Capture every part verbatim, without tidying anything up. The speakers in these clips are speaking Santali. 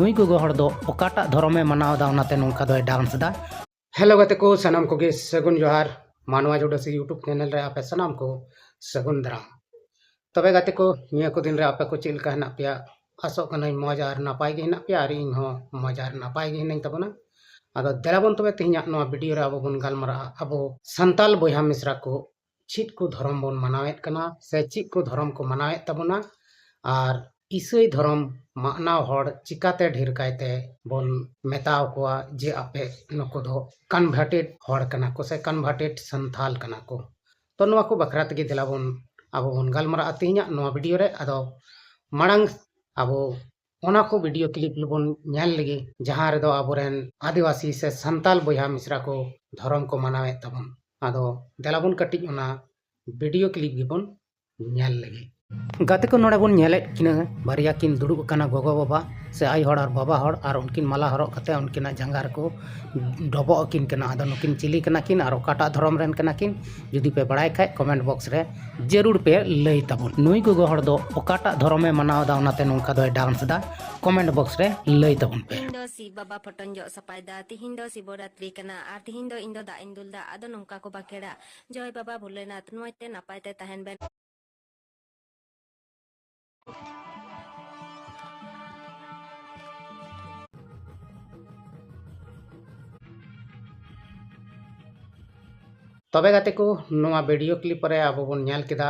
ᱱᱩᱭ ᱜᱚᱜᱚ ᱦᱚᱲ ᱫᱚ ᱚᱠᱟᱴᱟᱜ ᱫᱷᱚᱨᱚᱢᱮ ᱢᱟᱱᱟᱣ ᱮᱫᱟ, ᱚᱱᱟᱛᱮ ᱱᱚᱝᱠᱟ ᱫᱚᱭ ᱰᱟᱱᱥ ᱮᱫᱟ᱾ ᱦᱮᱞᱳ ᱜᱟᱛᱮ ᱠᱚ, ᱥᱟᱱᱟᱢ ᱠᱚᱜᱮ ᱥᱟᱹᱜᱩᱱ ᱡᱚᱦᱟᱨ᱾ ᱢᱟᱱᱣᱟ ᱡᱩᱰᱟᱹᱥᱤ YouTube ᱪᱮᱱᱮᱞ ᱨᱮ ᱟᱯᱮ ᱥᱟᱱᱟᱢ ᱠᱚ ᱥᱟᱹᱜᱩᱱ ᱫᱟᱨᱟᱢ᱾ ᱛᱚᱵᱮ ᱜᱟᱛᱮ ᱠᱚ, ᱱᱤᱭᱟᱹ ᱠᱚ ᱫᱤᱱ ᱨᱮ ᱟᱯᱮ ᱠᱚ ᱪᱮᱫ ᱞᱮᱠᱟ ᱦᱮᱱᱟᱜ ᱯᱮᱭᱟ? ᱟᱥᱚᱜ ᱠᱟᱹᱱᱟᱹᱧ ᱢᱚᱡᱽ ᱟᱨ ᱱᱟᱯᱟᱭ ᱜᱮ ᱦᱮᱱᱟᱜ ᱯᱮᱭᱟ, ᱟᱨ ᱤᱧ ᱦᱚᱸ ᱢᱚᱡᱽ ᱟᱨ ᱱᱟᱯᱟᱭ ᱜᱮ ᱦᱮᱱᱟᱹᱧ ᱛᱟᱵᱚᱱᱟ᱾ ᱟᱫᱚ ᱫᱮᱞᱟ ᱵᱚᱱ ᱛᱚᱵᱮ ᱛᱮᱦᱮᱧᱟᱜ ᱱᱚᱣᱟ ᱵᱷᱤᱰᱤᱭᱳ ᱨᱮ ᱟᱵᱚ ᱵᱚᱱ ᱜᱟᱞᱢᱟᱨᱟᱜᱼᱟ, ᱟᱵᱚ ᱥᱟᱱᱛᱟᱞ ᱵᱚᱭᱦᱟ ᱢᱤᱥᱨᱟ ᱠᱚ ᱪᱮᱫ ᱠᱚ ᱫᱷᱚᱨᱚᱢ ᱵᱚᱱ ᱢᱟᱱᱟᱣᱮᱫ ᱠᱟᱱᱟ ᱥᱮ ᱪᱮᱫ ᱠᱚ ᱫᱷᱚᱨᱚᱢ ᱠᱚ ᱢᱟᱱᱟᱣᱮᱫ ᱛᱟᱵᱚᱱᱟ, ᱟᱨ ᱤᱥᱟᱹᱭ ᱫᱷᱚᱨᱚᱢ ᱢᱟᱱᱟᱣ ᱦᱚᱲ ᱪᱤᱠᱟᱛᱮ ᱰᱷᱮᱨ ᱠᱟᱭᱛᱮ ᱵᱚᱱ ᱢᱮᱛᱟᱣ ᱠᱚᱣᱟ ᱡᱮ ᱟᱯᱮ ᱱᱩᱠᱩ ᱫᱚ ᱠᱚᱱᱵᱷᱟᱨᱴᱮᱰ ᱦᱚᱲ ᱠᱟᱱᱟ ᱠᱚ ᱥᱮ ᱠᱚᱱᱵᱷᱟᱨᱴᱮᱰ ᱥᱟᱱᱛᱷᱟᱞ ᱠᱟᱱᱟ ᱠᱚ? ᱛᱚ ᱱᱚᱣᱟ ᱠᱚ ᱵᱟᱠᱷᱨᱟ ᱛᱮᱜᱮ ᱫᱮᱞᱟ ᱵᱚᱱ ᱟᱵᱚ ᱵᱚᱱ ᱜᱟᱞᱢᱟᱨᱟᱜᱼᱟ ᱛᱮᱦᱮᱧᱟᱜ ᱱᱚᱣᱟ ᱵᱷᱤᱰᱤᱭᱳ ᱨᱮ᱾ ᱟᱫᱚ ᱢᱟᱲᱟᱝ ᱟᱵᱚ ᱚᱱᱟ ᱠᱚ ᱵᱷᱤᱰᱤᱭᱳ ᱠᱞᱤᱯ ᱵᱚᱱ ᱧᱮᱞ ᱞᱮᱜᱮ, ᱡᱟᱦᱟᱸ ᱨᱮᱫᱚ ᱟᱵᱚᱨᱮᱱ ᱟᱹᱫᱤᱵᱟᱹᱥᱤ ᱥᱮ ᱥᱟᱱᱛᱟᱞ ᱵᱚᱭᱦᱟ ᱢᱤᱥᱨᱟ ᱠᱚ ᱫᱷᱚᱨᱚᱢ ᱠᱚ ᱢᱟᱱᱟᱣᱮᱫ ᱛᱟᱵᱚᱱ᱾ ᱟᱫᱚ ᱫᱮᱞᱟ ᱵᱚᱱ ᱠᱟᱹᱴᱤᱡ ᱚᱱᱟ ᱵᱷᱤᱰᱤᱭᱳ ᱠᱞᱤᱯ ᱜᱮᱵᱚᱱ ᱧᱮᱞ ᱞᱮᱜᱮ᱾ ᱜᱟᱛᱮ ᱠᱚ, ᱱᱚᱰᱮ ᱵᱚᱱ ᱧᱮᱞᱮᱫ ᱠᱤᱱᱟᱹ ᱵᱟᱨᱭᱟ ᱠᱤᱱ ᱫᱩᱲᱩᱵ ᱟᱠᱟᱱᱟ, ᱜᱚᱜᱚ ᱵᱟᱵᱟ ᱥᱮ ᱟᱭᱳ ᱦᱚᱲ ᱟᱨ ᱵᱟᱵᱟ ᱦᱚᱲ, ᱟᱨ ᱩᱱᱠᱤᱱ ᱢᱟᱞᱟ ᱦᱚᱨᱚᱜ ᱠᱟᱛᱮ ᱩᱱᱠᱤᱱᱟᱜ ᱡᱟᱸᱜᱟ ᱨᱮᱠᱚ ᱰᱚᱵᱚᱜ ᱟᱹᱠᱤᱱ ᱠᱟᱱᱟ᱾ ᱟᱫᱚ ᱱᱩᱠᱤᱱ ᱪᱤᱞᱤ ᱠᱟᱱᱟ ᱠᱤᱱ ᱟᱨ ᱚᱠᱟᱴᱟᱜ ᱫᱷᱚᱨᱚᱢ ᱨᱮᱱ ᱠᱟᱱᱟ ᱠᱤᱱ? ᱡᱩᱫᱤ ᱯᱮ ᱵᱟᱲᱟᱭ ᱠᱷᱟᱡ ᱠᱚᱢᱮᱱᱴ ᱵᱚᱠᱥ ᱨᱮ ᱡᱟᱹᱨᱩᱲ ᱯᱮ ᱞᱟᱹᱭ ᱛᱟᱵᱚᱱ᱾ ᱱᱩᱭ ᱜᱚᱜᱚ ᱦᱚᱲ ᱫᱚ ᱚᱠᱟᱴᱟᱜ ᱫᱷᱚᱨᱚᱢᱮ ᱢᱟᱱᱟᱣ ᱮᱫᱟ, ᱚᱱᱟᱛᱮ ᱱᱚᱝᱠᱟ ᱫᱚᱭ ᱰᱟᱱᱥ ᱮᱫᱟ? ᱠᱚᱢᱮᱱᱴ ᱵᱚᱠᱥ ᱨᱮ ᱞᱟᱹᱭ ᱛᱟᱵᱚᱱ ᱯᱮ᱾ ᱤᱧ ᱫᱚ ᱥᱤᱵ ᱵᱟᱵᱟ ᱯᱷᱳᱴᱳᱧ ᱡᱚᱜ ᱥᱟᱯᱷᱟᱭᱮᱫᱟ᱾ ᱛᱤᱦᱤᱧ ᱫᱚ ᱥᱤᱵᱚᱨᱟᱛᱨᱤ ᱠᱟᱱᱟ ᱟᱨ ᱛᱤᱦᱤᱧ ᱫᱚ ᱤᱧ ᱫᱚ ᱫᱟᱜ ᱤᱧ ᱫᱩᱞ ᱫᱟ᱾ ᱟᱫᱚ ᱱᱚᱝᱠᱟ ᱠᱚ ᱵᱟᱸᱠᱷᱮᱲᱟ, ᱡᱚᱭ ᱵᱟᱵᱟ ᱵᱷᱳᱞᱮᱱᱟᱛᱷ, ᱱᱚᱭ ᱛᱮ ᱱᱟᱯᱟᱭ ᱛᱮ ᱛᱟᱦᱮᱱ ᱵᱮᱱ᱾ ᱛᱚᱵᱮ ᱜᱟᱛᱮ ᱠᱚ, ᱱᱚᱣᱟ ᱵᱷᱤᱰᱤᱭᱳ ᱠᱞᱤᱯ ᱨᱮ ᱟᱵᱚ ᱵᱚᱱ ᱧᱮᱞ ᱠᱮᱫᱟ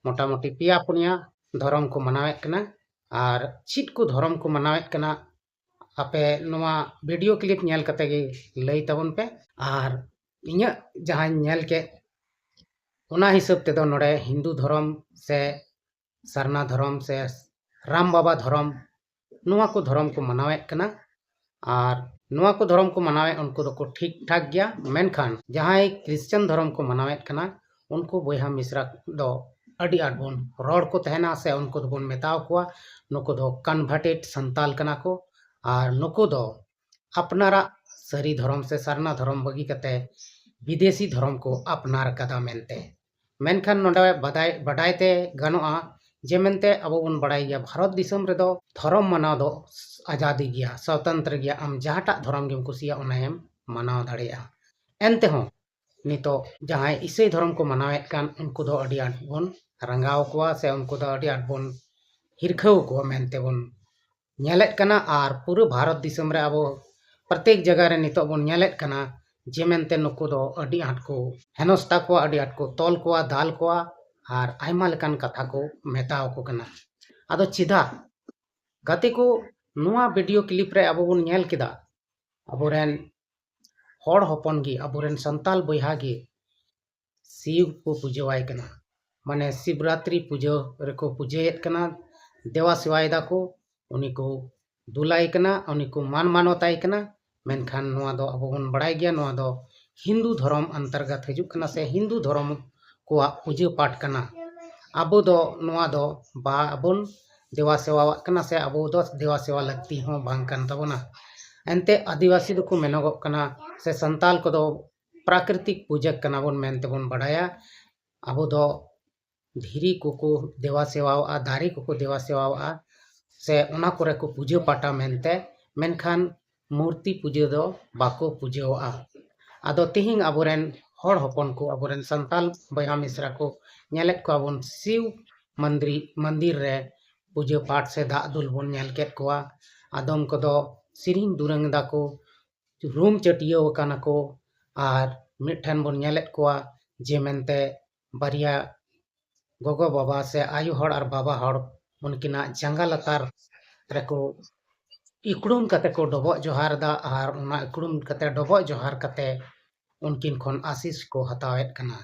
ᱢᱚᱴᱟᱢᱩᱴᱤ ᱯᱮᱭᱟ ᱯᱩᱱᱭᱟ ᱫᱷᱚᱨᱚᱢ ᱠᱚ ᱢᱟᱱᱟᱣᱮᱫ ᱠᱟᱱᱟ᱾ ᱟᱨ ᱪᱮᱫ ᱠᱚ ᱫᱷᱚᱨᱚᱢ ᱠᱚ ᱢᱟᱱᱟᱣᱮᱫ ᱠᱟᱱᱟ, ᱟᱯᱮ ᱱᱚᱣᱟ ᱵᱷᱤᱰᱤᱭᱳ ᱠᱞᱤᱯ ᱧᱮᱞ ᱠᱟᱛᱮ ᱜᱮ ᱞᱟᱹᱭ ᱛᱟᱵᱚᱱ ᱯᱮ᱾ ᱟᱨ ᱤᱧᱟᱹᱜ ᱡᱟᱦᱟᱸᱧ ᱧᱮᱞ ᱠᱮᱫ, ᱚᱱᱟ ᱦᱤᱥᱟᱹᱵ ᱛᱮᱫᱚ ᱱᱚᱰᱮ ᱦᱤᱱᱫᱩ ᱫᱷᱚᱨᱚᱢ ᱥᱮ ᱥᱟᱨᱱᱟ ᱫᱷᱚᱨᱚᱢ ᱥᱮ ᱨᱟᱢ ᱵᱟᱵᱟ ᱫᱷᱚᱨᱚᱢ, ᱱᱚᱣᱟ ᱠᱚ ᱫᱷᱚᱨᱚᱢ ᱠᱚ ᱢᱟᱱᱟᱣᱮᱫ ᱠᱟᱱᱟ᱾ ᱟᱨ ᱱᱚᱣᱟ ᱠᱚ ᱫᱷᱚᱨᱚᱢ ᱠᱚ ᱢᱟᱱᱟᱣᱮᱫ, ᱩᱱᱠᱩ ᱫᱚᱠᱚ ᱴᱷᱤᱠ ᱴᱷᱟᱠ ᱜᱮᱭᱟ᱾ ᱢᱮᱱᱠᱷᱟᱱ ᱡᱟᱦᱟᱸᱭ ᱠᱨᱤᱥᱪᱟᱱ ᱫᱷᱚᱨᱚᱢ ᱠᱚ ᱢᱟᱱᱟᱣᱮᱫ ᱠᱟᱱᱟ, ᱩᱱᱠᱩ ᱵᱚᱭᱦᱟ ᱢᱤᱥᱨᱟ ᱫᱚ ᱟᱹᱰᱤ ᱟᱸᱴ ᱵᱚᱱ ᱨᱚᱲ ᱠᱚ ᱛᱟᱦᱮᱱᱟ ᱥᱮ ᱩᱱᱠᱩ ᱫᱚᱵᱚᱱ ᱢᱮᱛᱟᱣ ᱠᱚᱣᱟ, ᱱᱩᱠᱩ ᱫᱚ ᱠᱚᱱᱵᱷᱟᱨᱴᱮᱰ ᱥᱟᱱᱛᱟᱞ ᱠᱟᱱᱟ ᱠᱚ᱾ ᱟᱨ ᱱᱩᱠᱩ ᱫᱚ ᱟᱯᱱᱟᱨᱟᱜ ᱥᱟᱹᱨᱤ ᱫᱷᱚᱨᱚᱢ ᱥᱮ ᱥᱟᱨᱱᱟ ᱫᱷᱚᱨᱚᱢ ᱵᱟᱹᱜᱤ ᱠᱟᱛᱮ ᱵᱤᱫᱮᱥᱤ ᱫᱷᱚᱨᱚᱢ ᱠᱚ ᱟᱯᱱᱟᱨ ᱠᱟᱫᱟ ᱢᱮᱱᱛᱮ᱾ ᱢᱮᱱᱠᱷᱟᱱ ᱱᱚᱰᱮ ᱵᱟᱰᱟᱭ, ᱵᱟᱰᱟᱭ ᱛᱮ ᱜᱟᱱᱚᱜᱼᱟ ᱡᱮ ᱢᱮᱱᱛᱮ ᱟᱵᱚ ᱵᱚᱱ ᱵᱟᱲᱟᱭ ᱜᱮᱭᱟ, ᱵᱷᱟᱨᱚᱛ ᱫᱤᱥᱚᱢ ᱨᱮᱫᱚ ᱫᱷᱚᱨᱚᱢ ᱢᱟᱱᱟᱣ ᱫᱚ ᱟᱡᱟᱫᱤ ᱜᱮᱭᱟ, ᱥᱚᱛᱚᱱᱛᱨᱚ ᱜᱮᱭᱟ᱾ ᱟᱢ ᱡᱟᱦᱟᱸᱴᱟᱜ ᱫᱷᱚᱨᱚᱢ ᱜᱮᱢ ᱠᱩᱥᱤᱭᱟᱜᱼᱟ, ᱚᱱᱟᱭᱮᱢ ᱢᱟᱱᱟᱣ ᱫᱟᱲᱮᱭᱟᱜᱼᱟ᱾ ᱮᱱᱛᱮᱦᱚᱸ ᱱᱤᱛᱚᱜ ᱡᱟᱦᱟᱸᱭ ᱤᱥᱟᱹᱭ ᱫᱷᱚᱨᱚᱢ ᱠᱚ ᱢᱟᱱᱟᱣᱮᱫ ᱠᱟᱱ, ᱩᱱᱠᱩ ᱫᱚ ᱟᱹᱰᱤ ᱟᱸᱴ ᱵᱚᱱ ᱨᱟᱸᱜᱟᱣ ᱠᱚᱣᱟ ᱥᱮ ᱩᱱᱠᱩ ᱫᱚ ᱟᱹᱰᱤ ᱟᱸᱴ ᱵᱚᱱ ᱦᱤᱨᱠᱷᱟᱹᱣ ᱠᱚᱣᱟ ᱢᱮᱱᱛᱮ ᱵᱚᱱ ᱧᱮᱞᱮᱫ ᱠᱟᱱᱟ᱾ ᱟᱨ ᱯᱩᱨᱟᱹ ᱵᱷᱟᱨᱚᱛ ᱫᱤᱥᱚᱢ ᱨᱮ ᱟᱵᱚ ᱯᱨᱚᱛᱮᱠ ᱡᱟᱭᱜᱟ ᱨᱮ ᱱᱤᱛᱚᱜ ᱵᱚᱱ ᱧᱮᱞᱮᱫ ᱠᱟᱱᱟ ᱡᱮ ᱢᱮᱱᱛᱮ ᱱᱩᱠᱩ ᱫᱚ ᱟᱹᱰᱤ ᱟᱸᱴ ᱠᱚ ᱦᱮᱱᱚᱥᱛᱟ ᱠᱚᱣᱟ, ᱟᱹᱰᱤ ᱟᱸᱴ ᱠᱚ ᱛᱚᱞ ᱠᱚᱣᱟ, ᱫᱟᱞ ᱠᱚᱣᱟ ᱟᱨ ᱟᱭᱢᱟ ᱞᱮᱠᱟᱱ ᱠᱟᱛᱷᱟ ᱠᱚ ᱢᱮᱛᱟ ᱟᱠᱚ ᱠᱟᱱᱟ᱾ ᱟᱫᱚ ᱪᱮᱫᱟᱜ? ᱜᱟᱛᱮ ᱠᱚ, ᱱᱚᱣᱟ ᱵᱷᱤᱰᱤᱭᱳ ᱠᱞᱤᱯ ᱨᱮ ᱟᱵᱚ ᱵᱚᱱ ᱧᱮᱞ ᱠᱮᱫᱟ, ᱟᱵᱚᱨᱮᱱ ᱦᱚᱲ ᱦᱚᱯᱚᱱ ᱜᱮ, ᱟᱵᱚᱨᱮᱱ ᱥᱟᱱᱛᱟᱞ ᱵᱚᱭᱦᱟ ᱜᱮ ᱥᱤᱵ ᱠᱚ ᱯᱩᱡᱟᱹᱣᱟᱭ ᱠᱟᱱᱟ, ᱢᱟᱱᱮ ᱥᱤᱵᱨᱟᱛᱨᱤ ᱯᱩᱡᱟᱹ ᱨᱮᱠᱚ ᱯᱩᱡᱟᱹᱭᱮᱫ ᱠᱟᱱᱟ, ᱫᱮᱣᱟ ᱥᱮᱣᱟᱭ ᱫᱟᱠᱚ, ᱩᱱᱤ ᱠᱚ ᱫᱩᱞᱟᱭ ᱠᱟᱱᱟ, ᱩᱱᱤ ᱠᱚ ᱢᱟᱱ ᱢᱟᱱᱚᱛᱟᱭ ᱠᱟᱱᱟ᱾ ᱢᱮᱱᱠᱷᱟᱱ ᱱᱚᱣᱟ ᱫᱚ ᱟᱵᱚ ᱵᱚᱱ ᱵᱟᱲᱟᱭ ᱜᱮᱭᱟ, ᱱᱚᱣᱟ ᱫᱚ ᱦᱤᱱᱫᱩ ᱫᱷᱚᱨᱚᱢ ᱚᱱᱛᱚᱨᱜᱚᱛ ᱦᱤᱡᱩᱜ ᱠᱟᱱᱟ ᱥᱮ ᱦᱤᱱᱫᱩ ᱫᱷᱚᱨᱚᱢ ᱠᱚᱣᱟᱜ ᱯᱩᱡᱟᱹ ᱯᱟᱴ ᱠᱟᱱᱟ᱾ ᱟᱵᱚ ᱫᱚ ᱱᱚᱣᱟ ᱫᱚ ᱵᱟᱵᱚᱱ ᱫᱮᱣᱟ ᱥᱮᱣᱟᱣᱟᱜ ᱠᱟᱱᱟ ᱥᱮ ᱟᱵᱚ ᱫᱚ ᱫᱮᱣᱟ ᱥᱮᱣᱟ ᱞᱟᱹᱠᱛᱤ ᱦᱚᱸ ᱵᱟᱝ ᱠᱟᱱ ᱛᱟᱵᱚᱱᱟ᱾ ᱮᱱᱛᱮ ᱟᱹᱫᱤᱵᱟᱹᱥᱤ ᱫᱚᱠᱚ ᱢᱮᱱᱚᱜᱚᱜ ᱠᱟᱱᱟ ᱥᱮ ᱥᱟᱱᱛᱟᱞ ᱠᱚᱫᱚ ᱯᱨᱟᱠᱨᱤᱛᱤᱠ ᱯᱩᱡᱟᱹ ᱠᱟᱱᱟ ᱵᱚᱱ ᱢᱮᱱᱛᱮ ᱵᱚᱱ ᱵᱟᱰᱟᱭᱟ᱾ ᱟᱵᱚ ᱫᱚ ᱫᱷᱤᱨᱤ ᱠᱚᱠᱚ ᱫᱮᱣᱟ ᱥᱮᱣᱟᱣᱟᱜᱼᱟ, ᱫᱟᱨᱮ ᱠᱚᱠᱚ ᱫᱮᱣᱟ ᱥᱮᱣᱟᱣᱟᱜᱼᱟ, ᱥᱮ ᱚᱱᱟ ᱠᱚᱨᱮ ᱠᱚ ᱯᱩᱡᱟᱹ ᱯᱟᱴᱟ ᱢᱮᱱᱛᱮ᱾ ᱢᱮᱱᱠᱷᱟᱱ ᱢᱩᱨᱛᱤ ᱯᱩᱡᱟᱹ ᱫᱚ ᱵᱟᱠᱚ ᱯᱩᱡᱟᱹᱣᱟᱜᱼᱟ᱾ ᱟᱫᱚ ᱛᱮᱦᱮᱧ ᱟᱵᱚᱨᱮᱱ ᱦᱚᱲ ᱦᱚᱯᱚᱱ ᱠᱚ, ᱟᱵᱚᱨᱮᱱ ᱥᱟᱱᱛᱟᱞ ᱵᱚᱭᱦᱟ ᱢᱤᱥᱨᱟ ᱠᱚ ᱧᱮᱞᱮᱫ ᱠᱚᱣᱟ ᱵᱚᱱ ᱥᱤᱵ ᱢᱚᱱᱫᱨᱤ-, ᱢᱚᱱᱫᱤᱨ ᱨᱮ ᱯᱩᱡᱟᱹ ᱯᱟᱴ ᱥᱮ ᱫᱟᱜ ᱫᱩᱞ ᱵᱚᱱ ᱧᱮᱞ ᱠᱮᱫ ᱠᱚᱣᱟ᱾ ᱟᱫᱚᱢ ᱠᱚᱫᱚ ᱥᱮᱨᱮᱧ ᱫᱩᱨᱟᱹᱝ ᱫᱟᱠᱚ, ᱨᱩᱢ ᱪᱟᱹᱴᱤᱭᱟᱹᱣ ᱟᱠᱟᱱᱟ ᱠᱚ, ᱟᱨ ᱢᱤᱫᱴᱷᱮᱱ ᱵᱚᱱ ᱧᱮᱞᱮᱫ ᱠᱚᱣᱟ ᱡᱮ ᱢᱮᱱᱛᱮ ᱵᱟᱨᱭᱟ ᱜᱚᱜᱚ ᱵᱟᱵᱟ ᱥᱮ ᱟᱭᱳ ᱦᱚᱲ ᱟᱨ ᱵᱟᱵᱟ ᱦᱚᱲ ᱩᱱᱠᱤᱱᱟᱜ ᱡᱟᱸᱜᱟ ᱞᱟᱛᱟᱨ ᱨᱮᱠᱚ ᱤᱠᱲᱩᱢ ᱠᱟᱛᱮ ᱠᱚ ᱰᱚᱵᱚᱜ ᱡᱚᱦᱟᱨ ᱮᱫᱟ, ᱟᱨ ᱚᱱᱟ ᱤᱠᱲᱩᱢ ᱠᱟᱛᱮ, ᱰᱚᱵᱚᱜ ᱡᱚᱦᱟᱨ ᱠᱟᱛᱮ ᱩᱱᱠᱤᱱ ᱠᱷᱚᱱ ᱟᱥᱤᱥ ᱠᱚ ᱦᱟᱛᱟᱣᱮᱫ ᱠᱟᱱᱟ᱾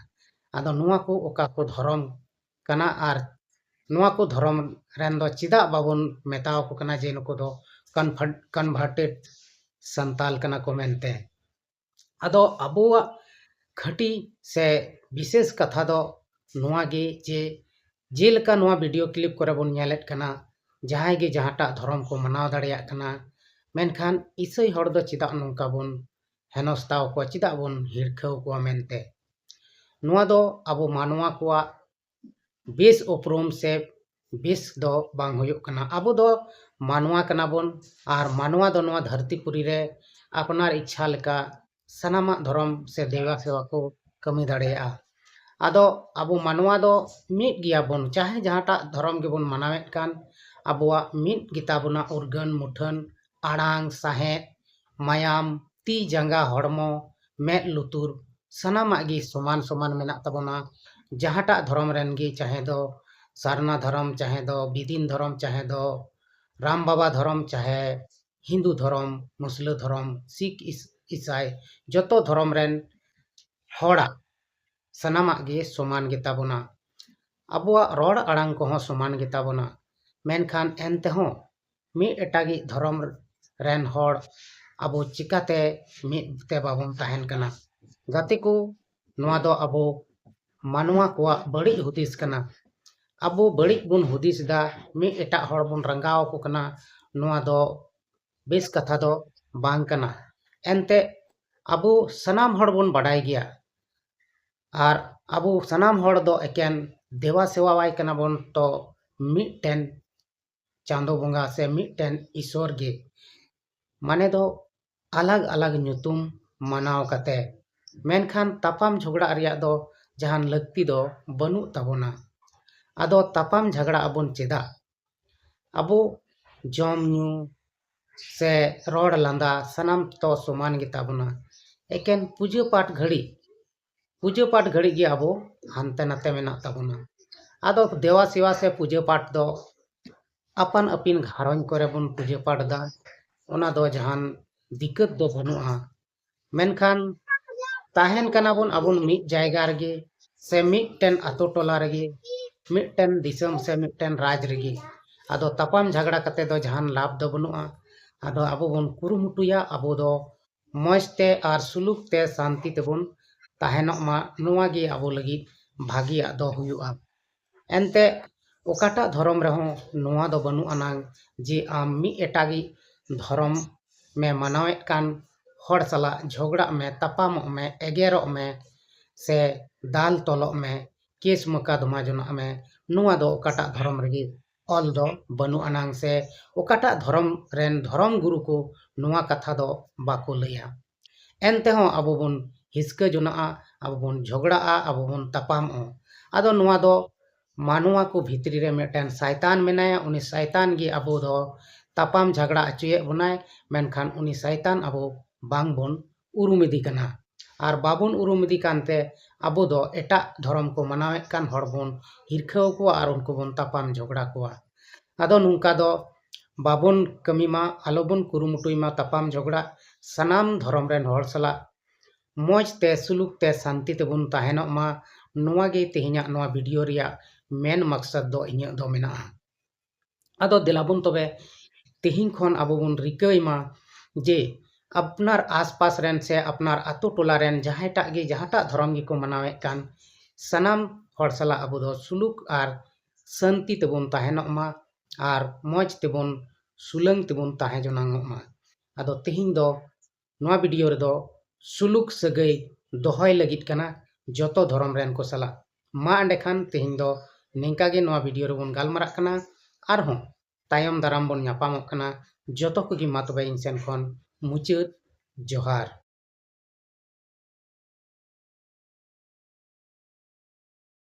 ᱟᱫᱚ ᱱᱚᱣᱟ ᱠᱚ ᱚᱠᱟ ᱠᱚ ᱫᱷᱚᱨᱚᱢ ᱠᱟᱱᱟ? ᱟᱨ ᱱᱚᱣᱟ ᱠᱚ ᱫᱷᱚᱨᱚᱢ ᱨᱮᱱ ᱫᱚ ᱪᱮᱫᱟᱜ ᱵᱟᱵᱚᱱ ᱢᱮᱛᱟᱣ ᱠᱚ ᱠᱟᱱᱟ ᱡᱮ ᱱᱩᱠᱩ ᱫᱚ convert-, converted ᱥᱟᱱᱛᱟᱞ ᱠᱟᱱᱟ ᱠᱚ ᱢᱮᱱᱛᱮ? ᱟᱫᱚ ᱟᱵᱚᱣᱟᱜ ᱠᱷᱟᱹᱴᱤ ᱥᱮ ᱵᱤᱥᱮᱥ ᱠᱟᱛᱷᱟ ᱫᱚ ᱱᱚᱣᱟ ᱜᱮ ᱡᱮ, ᱡᱮᱞᱮᱠᱟ ᱱᱚᱣᱟ ᱵᱷᱤᱰᱤᱭᱳ ᱠᱞᱤᱯ ᱠᱚᱨᱮ ᱵᱚᱱ ᱧᱮᱞᱮᱫ ᱠᱟᱱᱟ, ᱡᱟᱦᱟᱸᱭ ᱜᱮ ᱡᱟᱦᱟᱸᱴᱟᱜ ᱫᱷᱚᱨᱚᱢ ᱠᱚ ᱢᱟᱱᱟᱣ ᱫᱟᱲᱮᱭᱟᱜ ᱠᱟᱱᱟ, ᱢᱮᱱᱠᱷᱟᱱ ᱤᱥᱟᱹᱭ ᱦᱚᱲ ᱫᱚ ᱪᱮᱫᱟᱜ ᱱᱚᱝᱠᱟ ᱵᱚᱱ ᱦᱮᱱᱚᱥᱛᱟᱣ ᱠᱚᱣᱟ, ᱪᱮᱫᱟᱜ ᱵᱚᱱ ᱦᱤᱨᱠᱷᱟᱹᱣ ᱠᱚᱣᱟ ᱢᱮᱱᱛᱮ? ᱱᱚᱣᱟ ᱫᱚ ᱟᱵᱚ ᱢᱟᱱᱣᱟ ᱠᱚᱣᱟᱜ ᱵᱮᱥ ᱩᱯᱨᱩᱢ ᱥᱮ ᱵᱮᱥ ᱫᱚ ᱵᱟᱝ ᱦᱩᱭᱩᱜ ᱠᱟᱱᱟ᱾ ᱟᱵᱚ ᱫᱚ ᱢᱟᱱᱣᱟ ᱠᱟᱱᱟ ᱵᱚᱱ, ᱟᱨ ᱢᱟᱱᱣᱟ ᱫᱚ ᱱᱚᱣᱟ ᱫᱷᱟᱹᱨᱛᱤ ᱯᱩᱨᱤ ᱨᱮ ᱟᱯᱱᱟᱨ ᱤᱪᱪᱷᱟ ᱞᱮᱠᱟ ᱥᱟᱱᱟᱢᱟᱜ ᱫᱷᱚᱨᱚᱢ ᱥᱮ ᱫᱮᱵᱟ ᱥᱮᱵᱟ ᱠᱚ ᱠᱟᱹᱢᱤ ᱫᱟᱲᱮᱭᱟᱜᱼᱟ᱾ ᱟᱫᱚ ᱟᱵᱚ ᱢᱟᱱᱣᱟ ᱫᱚ ᱢᱤᱫ ᱜᱮᱭᱟ ᱵᱚᱱ, ᱪᱟᱦᱮ ᱡᱟᱦᱟᱸᱴᱟᱜ ᱫᱷᱚᱨᱚᱢ ᱜᱮᱵᱚᱱ ᱢᱟᱱᱟᱣᱮᱫ ᱠᱟᱱ, ᱟᱵᱚᱣᱟᱜ ᱢᱤᱫ ᱜᱮᱛᱟ ᱵᱚᱱᱟ ᱩᱨᱜᱟᱹᱱ, ᱢᱩᱴᱷᱟᱹᱱ, ᱟᱲᱟᱝ, ᱥᱟᱦᱮᱫ, ᱢᱟᱭᱟᱢ, ᱛᱤ ᱡᱟᱸᱜᱟ, ᱦᱚᱲᱢᱚ, ᱢᱮᱫ ᱞᱩᱛᱩᱨ, ᱥᱟᱱᱟᱢᱟᱜ ᱜᱮ ᱥᱚᱢᱟᱱ ᱥᱚᱢᱟᱱ ᱢᱮᱱᱟᱜ ᱛᱟᱵᱚᱱᱟ᱾ ᱡᱟᱦᱟᱸᱴᱟᱜ ᱫᱷᱚᱨᱚᱢ ᱨᱮᱱ ᱜᱮ, ᱪᱟᱦᱮ ᱫᱚ ᱥᱟᱨᱱᱟ ᱫᱷᱚᱨᱚᱢ, ᱪᱟᱦᱮ ᱫᱚ ᱵᱤᱫᱤᱱ ᱫᱷᱚᱨᱚᱢ, ᱪᱟᱦᱮ ᱫᱚ ᱨᱟᱢ ᱵᱟᱵᱟ ᱫᱷᱚᱨᱚᱢ, ᱪᱟᱦᱮ ᱦᱤᱱᱫᱩ ᱫᱷᱚᱨᱚᱢ, ᱢᱩᱥᱞᱟᱹ ᱫᱷᱚᱨᱚᱢ, ᱥᱤᱠᱷ, ᱤᱥ-, ᱤᱥᱟᱭ, ᱡᱚᱛᱚ ᱫᱷᱚᱨᱚᱢ ᱨᱮᱱ ᱦᱚᱲᱟᱜ ᱥᱟᱱᱟᱢᱟᱜ ᱜᱮ ᱥᱚᱢᱟᱱ ᱜᱮᱛᱟ ᱵᱚᱱᱟ᱾ ᱟᱵᱚᱣᱟᱜ ᱨᱚᱲ ᱟᱲᱟᱝ ᱠᱚᱦᱚᱸ ᱥᱚᱢᱟᱱ ᱜᱮᱛᱟ ᱵᱚᱱᱟ᱾ ᱢᱮᱱᱠᱷᱟᱱ ᱮᱱᱛᱮᱦᱚᱸ ᱢᱤᱫ ᱮᱴᱟᱜᱤᱡ ᱫᱷᱚᱨᱚᱢ ᱨᱮᱱ ᱦᱚᱲ ᱟᱵᱚ ᱪᱤᱠᱟᱛᱮ ᱢᱤᱫ ᱛᱮ ᱵᱟᱵᱚᱱ ᱛᱟᱦᱮᱱ ᱠᱟᱱᱟ? ᱜᱟᱛᱮ ᱠᱚ, ᱱᱚᱣᱟ ᱫᱚ ᱟᱵᱚ ᱢᱟᱱᱣᱟ ᱠᱚᱣᱟᱜ ᱵᱟᱹᱲᱤᱡ ᱦᱩᱫᱤᱥ ᱠᱟᱱᱟ᱾ ᱟᱵᱚ ᱵᱟᱹᱲᱤᱡ ᱵᱚᱱ ᱦᱩᱫᱤᱥ ᱮᱫᱟ, ᱢᱤᱫ ᱮᱴᱟᱜ ᱦᱚᱲ ᱵᱚᱱ ᱨᱟᱸᱜᱟᱣ ᱟᱠᱚ ᱠᱟᱱᱟ, ᱱᱚᱣᱟ ᱫᱚ ᱵᱮᱥ ᱠᱟᱛᱷᱟ ᱫᱚ ᱵᱟᱝ ᱠᱟᱱᱟ᱾ ᱮᱱᱛᱮ ᱟᱵᱚ ᱥᱟᱱᱟᱢ ᱦᱚᱲ ᱵᱚᱱ ᱵᱟᱰᱟᱭ ᱜᱮᱭᱟ, ᱟᱨ ᱟᱵᱚ ᱥᱟᱱᱟᱢ ᱦᱚᱲ ᱫᱚ ᱮᱠᱮᱱ ᱫᱮᱵᱟ ᱥᱮᱵᱟᱣᱟᱭ ᱠᱟᱱᱟ ᱵᱚᱱ ᱛᱚ ᱢᱤᱫᱴᱮᱱ ᱪᱟᱸᱫᱚ ᱵᱚᱸᱜᱟ ᱥᱮ ᱢᱤᱫᱴᱮᱱ ᱤᱥᱚᱨ ᱜᱮ, ᱢᱟᱱᱮ ᱫᱚ ᱟᱞᱟᱜᱽ ᱟᱞᱟᱜᱽ ᱧᱩᱛᱩᱢ ᱢᱟᱱᱟᱣ ᱠᱟᱛᱮ᱾ ᱢᱮᱱᱠᱷᱟᱱ ᱛᱟᱯᱟᱢ ᱡᱷᱚᱜᱽᱲᱟᱜ ᱨᱮᱭᱟᱜ ᱫᱚ ᱡᱟᱦᱟᱱ ᱞᱟᱹᱠᱛᱤ ᱫᱚ ᱵᱟᱹᱱᱩᱜ ᱛᱟᱵᱚᱱᱟ᱾ ᱟᱫᱚ ᱛᱟᱯᱟᱢ ᱡᱷᱟᱜᱽᱲᱟᱜ ᱟᱵᱚᱱ ᱪᱮᱫᱟᱜ? ᱟᱵᱚ ᱡᱚᱢ ᱧᱩ ᱥᱮ ᱨᱚᱲ ᱞᱟᱸᱫᱟ ᱥᱟᱱᱟᱢ ᱛᱚ ᱥᱚᱢᱟᱱ ᱜᱮᱛᱟ ᱵᱚᱱᱟ᱾ ᱮᱠᱮᱱ ᱯᱩᱡᱟᱹ ᱯᱟᱴ ᱜᱷᱟᱹᱲᱤᱡ, ᱯᱩᱡᱟᱹ ᱯᱟᱴ ᱜᱷᱟᱹᱲᱤᱡ ᱜᱮ ᱟᱵᱚ ᱦᱟᱱᱛᱮ ᱱᱟᱛᱮ ᱢᱮᱱᱟᱜ ᱛᱟᱵᱚᱱᱟ᱾ ᱟᱫᱚ ᱫᱮᱣᱟ ᱥᱮᱣᱟ ᱥᱮ ᱯᱩᱡᱟᱹ ᱯᱟᱴ ᱫᱚ ᱟᱯᱟᱱ ᱟᱹᱯᱤᱱ ᱜᱷᱟᱨᱚᱸᱡᱽ ᱠᱚᱨᱮ ᱵᱚᱱ ᱯᱩᱡᱟᱹ ᱯᱟᱴ ᱮᱫᱟ, ᱚᱱᱟ ᱫᱚ ᱡᱟᱦᱟᱱ ᱫᱤᱠᱠᱟᱹᱛ ᱫᱚ ᱵᱟᱹᱱᱩᱜᱼᱟ᱾ ᱢᱮᱱᱠᱷᱟᱱ ᱛᱟᱦᱮᱱ ᱠᱟᱱᱟ ᱵᱚᱱ ᱟᱵᱚ ᱢᱤᱫ ᱡᱟᱭᱜᱟ ᱨᱮᱜᱮ, ᱥᱮ ᱢᱤᱫᱴᱮᱱ ᱟᱛᱳ ᱴᱚᱞᱟ ᱨᱮᱜᱮ, ᱢᱤᱫᱴᱮᱱ ᱫᱤᱥᱚᱢ ᱥᱮ ᱢᱤᱫᱴᱮᱱ ᱨᱟᱡᱽ ᱨᱮᱜᱮ᱾ ᱟᱫᱚ ᱛᱟᱯᱟᱢ ᱡᱷᱟᱜᱽᱲᱟ ᱠᱟᱛᱮ ᱫᱚ ᱡᱟᱦᱟᱱ ᱞᱟᱵᱷ ᱫᱚ ᱵᱟᱹᱱᱩᱜᱼᱟ᱾ ᱟᱫᱚ ᱟᱵᱚ ᱵᱚᱱ ᱠᱩᱨᱩᱢᱩᱴᱩᱭᱟ ᱟᱵᱚ ᱫᱚ ᱢᱚᱡᱽ ᱛᱮ ᱟᱨ ᱥᱩᱞᱩᱠ ᱛᱮ ᱥᱟᱱᱛᱤ ᱛᱮᱵᱚᱱ ᱛᱟᱦᱮᱱᱚᱜ ᱢᱟ, ᱱᱚᱣᱟ ᱜᱮ ᱟᱵᱚ ᱞᱟᱹᱜᱤᱫ ᱵᱷᱟᱹᱜᱤᱭᱟᱜ ᱫᱚ ᱦᱩᱭᱩᱜᱼᱟ᱾ ᱮᱱᱛᱮ ᱚᱠᱟᱴᱟᱜ ᱫᱷᱚᱨᱚᱢ ᱨᱮᱦᱚᱸ ᱱᱚᱣᱟ ᱫᱚ ᱵᱟᱹᱱᱩᱜ ᱟᱱᱟᱝ ᱡᱮ ᱟᱢ ᱢᱤᱫ ᱮᱴᱟᱜᱤᱡ ᱫᱷᱚᱨᱚᱢ ᱢᱮ ᱢᱟᱱᱟᱣᱮᱫ ᱠᱟᱱ ᱦᱚᱲ ᱥᱟᱞᱟᱜ ᱡᱷᱚᱜᱽᱲᱟᱜ ᱢᱮ, ᱛᱟᱯᱟᱢᱚᱜ ᱢᱮ, ᱮᱜᱮᱨᱚᱜ ᱢᱮ, ᱥᱮ ᱫᱟᱞ ᱛᱚᱞᱚᱜ ᱢᱮ, ᱠᱮᱥ ᱢᱚᱠᱟᱫᱚᱢᱟ ᱡᱚᱱᱟᱜ ᱢᱮ, ᱱᱚᱣᱟ ᱫᱚ ᱚᱠᱟᱴᱟᱜ ᱫᱷᱚᱨᱚᱢ ᱨᱮᱜᱮ ᱚᱞ ᱫᱚ ᱵᱟᱹᱱᱩᱜ ᱟᱱᱟᱝ ᱥᱮ ᱚᱠᱟᱴᱟᱜ ᱫᱷᱚᱨᱚᱢ ᱨᱮᱱ ᱫᱷᱚᱨᱚᱢ ᱜᱩᱨᱩ ᱠᱚ ᱱᱚᱣᱟ ᱠᱟᱛᱷᱟ ᱫᱚ ᱵᱟᱠᱚ ᱞᱟᱹᱭᱟ᱾ ᱮᱱᱛᱮᱦᱚᱸ ᱟᱵᱚ ᱵᱚᱱ ᱦᱤᱥᱠᱟᱹ ᱡᱚᱱᱟᱜᱼᱟ, ᱟᱵᱚ ᱵᱚᱱ ᱡᱷᱚᱜᱽᱲᱟᱜᱼᱟ, ᱟᱵᱚ ᱵᱚᱱ ᱛᱟᱯᱟᱢᱚᱜᱼᱟ᱾ ᱟᱫᱚ ᱱᱚᱣᱟ ᱫᱚ ᱢᱟᱱᱣᱟ ᱠᱚ ᱵᱷᱤᱛᱨᱤ ᱨᱮ ᱢᱤᱫᱴᱮᱱ ᱥᱟᱭᱛᱟᱱ ᱢᱮᱱᱟᱭᱟ, ᱩᱱᱤ ᱥᱟᱭᱛᱟᱱ ᱜᱮ ᱟᱵᱚ ᱫᱚ ᱛᱟᱯᱟᱢ ᱡᱷᱟᱜᱽᱲᱟ ᱦᱚᱪᱚᱭᱮᱫ ᱵᱚᱱᱟᱭ, ᱢᱮᱱᱠᱷᱟᱱ ᱩᱱᱤ ᱥᱟᱭᱛᱟᱱ ᱟᱵᱚ ᱵᱟᱝ ᱵᱚᱱ ᱩᱨᱩᱢ ᱤᱫᱤ ᱠᱟᱱᱟ᱾ ᱟᱨ ᱵᱟᱵᱚᱱ ᱩᱨᱩᱢ ᱤᱫᱤ ᱠᱟᱱᱛᱮ ᱟᱵᱚ ᱫᱚ ᱮᱴᱟᱜ ᱫᱷᱚᱨᱚᱢ ᱠᱚ ᱢᱟᱱᱟᱣᱮᱫ ᱠᱟᱱ ᱦᱚᱲ ᱵᱚᱱ ᱦᱤᱨᱠᱷᱟᱹᱣ ᱠᱚᱣᱟ ᱟᱨ ᱩᱱᱠᱩ ᱵᱚᱱ ᱛᱟᱯᱟᱢ ᱡᱷᱚᱜᱽᱲᱟ ᱠᱚᱣᱟ᱾ ᱟᱫᱚ ᱱᱚᱝᱠᱟ ᱫᱚ ᱵᱟᱵᱚᱱ ᱠᱟᱹᱢᱤ ᱢᱟ, ᱟᱞᱚᱵᱚᱱ ᱠᱩᱨᱩᱢᱩᱴᱩᱭ ᱢᱟ ᱛᱟᱯᱟᱢ ᱡᱷᱚᱜᱽᱲᱟ᱾ ᱥᱟᱱᱟᱢ ᱫᱷᱚᱨᱚᱢ ᱨᱮᱱ ᱦᱚᱲ ᱥᱟᱞᱟᱜ ᱢᱚᱡᱽ ᱛᱮ, ᱥᱩᱞᱩᱠ ᱛᱮ, ᱥᱟᱱᱛᱤ ᱛᱮᱵᱚᱱ ᱛᱟᱦᱮᱱᱚᱜ ᱢᱟ᱾ ᱱᱚᱣᱟ ᱜᱮ ᱛᱮᱦᱮᱧᱟᱜ ᱱᱚᱣᱟ ᱵᱷᱤᱰᱤᱭᱳ ᱨᱮᱭᱟᱜ ᱢᱮᱱ ᱢᱟᱠᱥᱟᱫ ᱫᱚ ᱤᱧᱟᱹᱜ ᱫᱚ ᱢᱮᱱᱟᱜᱼᱟ᱾ ᱟᱫᱚ ᱫᱮᱞᱟ ᱵᱚᱱ ᱛᱚᱵᱮ ᱛᱮᱦᱮᱧ ᱠᱷᱚᱱ ᱟᱵᱚ ᱵᱚᱱ ᱨᱤᱠᱟᱹᱭ ᱢᱟ ᱡᱮ ᱟᱯᱱᱟᱨ ᱟᱥᱯᱟᱥ ᱨᱮᱱ ᱥᱮ ᱟᱯᱱᱟᱨ ᱟᱛᱳ ᱴᱚᱞᱟ ᱨᱮᱱ ᱡᱟᱦᱟᱸᱭᱴᱟᱜ ᱜᱮ ᱡᱟᱦᱟᱸᱴᱟᱜ ᱫᱷᱚᱨᱚᱢ ᱜᱮᱠᱚ ᱢᱟᱱᱟᱣᱮᱫ ᱠᱟᱱ, ᱥᱟᱱᱟᱢ ᱦᱚᱲ ᱥᱟᱞᱟᱜ ᱟᱵᱚ ᱫᱚ ᱥᱩᱞᱩᱠ ᱟᱨ ᱥᱟᱱᱛᱤ ᱛᱮᱵᱚᱱ ᱛᱟᱦᱮᱱᱚᱜ ᱢᱟ ᱟᱨ ᱢᱚᱡᱽ ᱛᱮᱵᱚᱱ ᱥᱩᱞᱟᱹᱝ ᱛᱮᱵᱚᱱ ᱛᱟᱦᱮᱸ ᱡᱚᱱᱟᱝᱚᱜ ᱢᱟ᱾ ᱟᱫᱚ ᱛᱮᱦᱮᱧ ᱫᱚ ᱱᱚᱣᱟ ᱵᱷᱤᱰᱤᱭᱳ ᱨᱮᱫᱚ ᱥᱩᱞᱩᱠ ᱥᱟᱹᱜᱟᱹᱭ ᱫᱚᱦᱚᱭ ᱞᱟᱹᱜᱤᱫ ᱠᱟᱱᱟ ᱡᱚᱛᱚ ᱫᱷᱚᱨᱚᱢ ᱨᱮᱱ ᱠᱚ ᱥᱟᱞᱟᱜ᱾ ᱢᱟ ᱮᱸᱰᱮᱠᱷᱟᱱ ᱛᱮᱦᱮᱧ ᱫᱚ ᱱᱤᱝᱠᱟ ᱜᱮ ᱱᱚᱣᱟ ᱵᱷᱤᱰᱤᱭᱳ ᱨᱮᱵᱚᱱ ᱜᱟᱞᱢᱟᱨᱟᱜ ᱠᱟᱱᱟ, ᱟᱨᱦᱚᱸ ᱛᱟᱭᱚᱢ ᱫᱟᱨᱟᱢ ᱵᱚᱱ ᱧᱟᱯᱟᱢᱚᱜ ᱠᱟᱱᱟ᱾ ᱡᱚᱛᱚ ᱠᱚᱜᱮ ᱢᱟ ᱛᱚᱵᱮ ᱤᱧ ᱥᱮᱱ ᱠᱷᱚᱱ ᱢᱩᱪᱟᱹᱫ ᱡᱚᱦᱟᱨ᱾